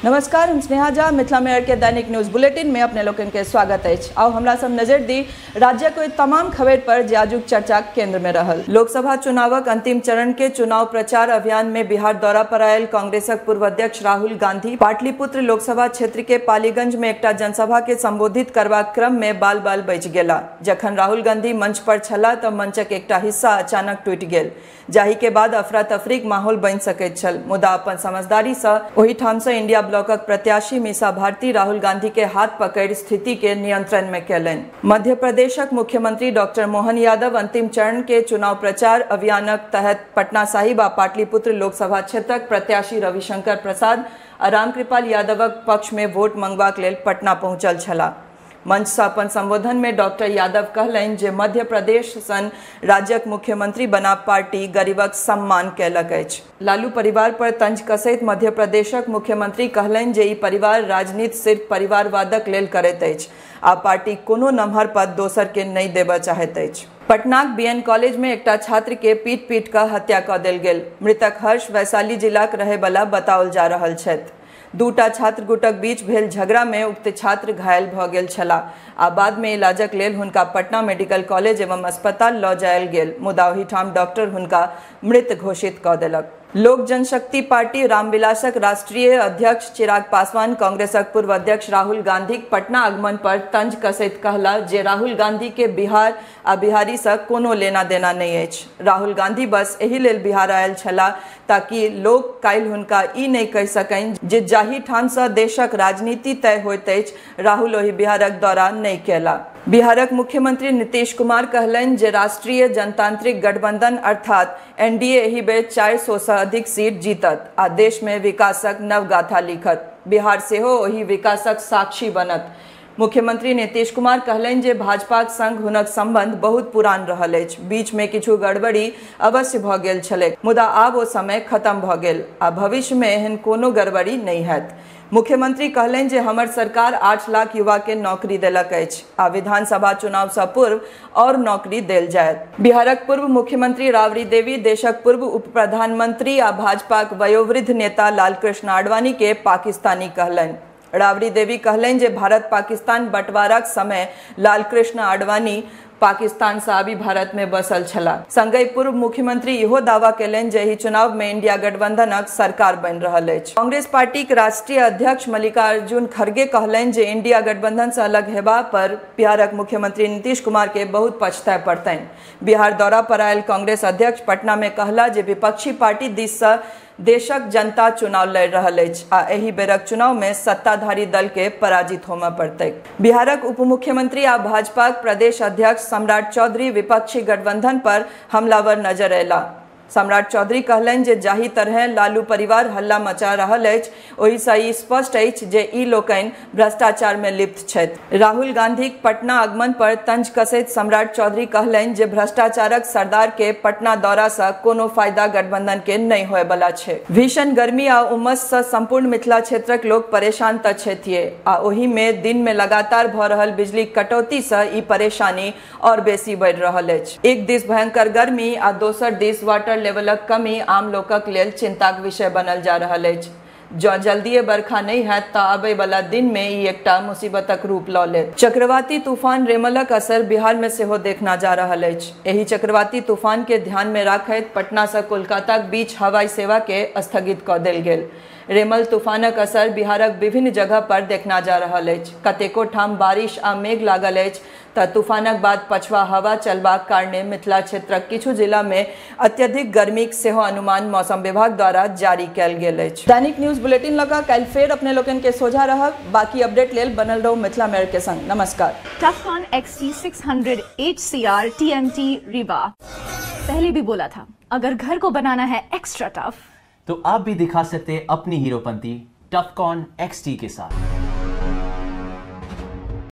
नमस्कार, हम स्नेहा झा। मिथिला मिरर के दैनिक न्यूज बुलेटिन में अपने लोकनि के स्वागत अछि। आउ हमरा सब नजर दी राज्यक ओहि तमाम खबर पर जे आजुक चर्चा केंद्र में रहल। लोकसभा चुनावक अंतिम चरण के चुनाव प्रचार अभियान में बिहार दौरा पर आयल कांग्रेसक पूर्व अध्यक्ष राहुल गांधी पाटलिपुत्र लोकसभा क्षेत्र के पालीगंज में एकटा जनसभा के संबोधित करबाक क्रम में बाल बाल बचि गेला। जखन राहुल गांधी मंच पर छलाह तऽ मंचक एकटा हिस्सा अचानक टूटि गेल, जाहि के बाद अफरा तफरीक माहौल बनि सकैत छल। मुदा अपन समझदारी सँ ओहिठाम सँ इंडिया ब्लॉकक प्रत्याशी मीसा भारती राहुल गांधी के हाथ पकड़ि स्थिति के नियंत्रण में केलनि। मध्य प्रदेशक मुख्यमंत्री डॉक्टर मोहन यादव अंतिम चरण के चुनाव प्रचार अभियानक तहत पटना साहिब आ पाटलिपुत्र लोकसभा क्षेत्रक प्रत्याशी रविशंकर प्रसाद आ रामकृपाल यादवक पक्ष में वोट मंगबाक लेल पटना पहुंचल छलाह। मंच सँ अपन संबोधन में डॉक्टर यादव कहलनि जे मध्य प्रदेश सन राज्यक मुख्यमंत्री बना पार्टी गरीबक सम्मान कयलक अछि। लालू परिवार पर तंज कसैत मध्य प्रदेशक मुख्यमंत्री कहलनि जे ई परिवार राजनीति सिर्फ परिवारवादक लेल करैत अछि आ पार्टी कोनो नमहर पद दोसर के नहि देबय चाहैत अछि। पटनाक बीएन कॉलेज में एकटा छात्र के पीट पीट कऽ हत्या कऽ देल गेल। मृतक हर्ष वैशाली जिलाक रहयवला बताओल जा रहल छथि। दूटा छात्र गुटक बीच भेल झगड़ा में उक्त छात्र घायल भऽ गेल छलाह आ बाद में इलाजक लेल हुनका पटना मेडिकल कॉलेज एवं अस्पताल लऽ जायल गेल, मुदा ओहिठाम डॉक्टर हुनका मृत घोषित कऽ देलक। लोक जनशक्ति पार्टी रामविलासक राष्ट्रीय अध्यक्ष चिराग पासवान कांग्रेसक पूर्व अध्यक्ष राहुल गांधीक पटना आगमन पर तंज कसैत कहला जे राहुल गांधी के बिहार आ बिहारी सँ कोनो लेना देना नहि अछि। राहुल गांधी बस एहि लेल बिहार आयल छलाह ताकि लोक काल्हि हुनका ई नहि कहि सकनि जे जाहि ठाम सँ देशक राजनीति तय होइत अछि राहुल ओहि बिहारक दौरा नहि कयला। बिहारक मुख्यमंत्री नीतीश कुमार कहलनि जे राष्ट्रीय जनतांत्रिक गठबंधन अर्थात एनडीए एहि बेर 400 सँ अधिक सीट जीतत आ देश में विकासक नव गाथा लिखत। बिहार सेहो ओहि विकासक साक्षी बनत। मुख्यमंत्री नीतीश कुमार कहलनि जे भाजपाक संग हुनक संबंध बहुत पुरान रहल अछि। बीच में किछु गड़बड़ी अवश्य भऽ गेल छलैक, मुदा आब ओ समय खत्म भऽ गेल आ भविष्य में एहन कोनो गड़बड़ी नहि हैत। मुख्यमंत्री कहलनि जे हमर सरकार 8 लाख युवा के नौकरी देलक अछि आ विधानसभा चुनाव सँ पूर्व और नौकरी देल जायत। बिहारक पूर्व मुख्यमंत्री राबड़ी देवी देशक पूर्व उप प्रधानमंत्री आ भाजपाक वयोवृद्ध नेता लालकृष्ण आडवाणी के पाकिस्तानी कहलनि। राबड़ी देवी कहलनि जे भारत पाकिस्तान बंटवाराक समय लालकृष्ण आडवाणी पाकिस्तान सँ आबि भारत में बसल छलाह। संगहि पूर्व मुख्यमंत्री इहो दावा कयलनि जे एहि चुनाव में इंडिया गठबंधनक सरकार बनि रहल अछि। कांग्रेस पार्टीक राष्ट्रीय अध्यक्ष मल्लिकार्जुन खड़गे कहलनि जे इंडिया गठबंधन सँ अलग हेबा पर बिहारक मुख्यमंत्री नीतीश कुमार के बहुत पछताए पड़तनि। बिहार दौरा पर आयल कांग्रेस अध्यक्ष पटना में कहला जे विपक्षी पार्टी दिस सँ देशक जनता चुनाव लड़ि रहल अछि आ एहि बेरक चुनाव में सत्ताधारी दल के पराजित होमय पड़तैक। बिहारक उप मुख्यमंत्री आ भाजपाक प्रदेश अध्यक्ष सम्राट चौधरी विपक्षी गठबंधन पर हमलावर नजर अयलाह। सम्राट चौधरी कहलनि जे जाहि तरहे लालू परिवार हल्ला मचा रहल अछि ओहि सँ ई स्पष्ट अछि जे ई लोकनि भ्रष्टाचार में लिप्त छथि। राहुल गांधीक पटना आगमन पर तंज कसैत सम्राट चौधरी कहलनि जे भ्रष्टाचारक सरदार के पटना दौरा सँ कोनो फायदा गठबंधन के नहि होयवला छै। भीषण गर्मी आ उमस सँ संपूर्ण मिथिला क्षेत्रक लोक परेशान तऽ छथिए आ ओहि में दिन में लगातार भऽ रहल बिजली कटौती सँ ई परेशानी और बेसी बढ़ि रहल अछि। एक दिस भयंकर गर्मी आ दोसर दिस वाटर लेवलक कमी आम लोकक लेल चिंताक विषय बनल जा रहल अछि। जँ जल्दिए बरखा नहि हैत तऽ आबय वाला दिन में ई एकटा मुसीबतक रूप लऽ लेत। चक्रवाती तूफान रेमलक असर बिहार में सेहो देखना जा रहल अछि। एहि चक्रवाती तूफान के ध्यान में राखैत पटना सँ कोलकाताक बीच हवाई सेवा के स्थगित कऽ देल गेल। रेमल तूफानक असर बिहारक विभिन्न जगह पर देखना जा रहल अछि। कतेको ठाम बारिश आ मेघ लागल अछि तऽ तूफानक बाद पछवा हवा चलबाक कारणे मिथिला क्षेत्रक किछु जिला में अत्यधिक गर्मीक सेहो अनुमान मौसम विभाग द्वारा जारी कयल गेल अछि। दैनिक न्यूज बुलेटिन लऽ कऽ काल्हि फेर अपने लोकनि के सोझा रहब। बाकी अपडेट लेल बनल रहू मिथिला मिरर के संग। नमस्कार। Tufcon XT 600 HCR TMT Rewa. पहले भी बोला था, अगर घर को बनाना है एक्स्ट्रा टफ तो आप भी दिखा सकते हैं अपनी हीरोपंती टफकॉन XT के साथ।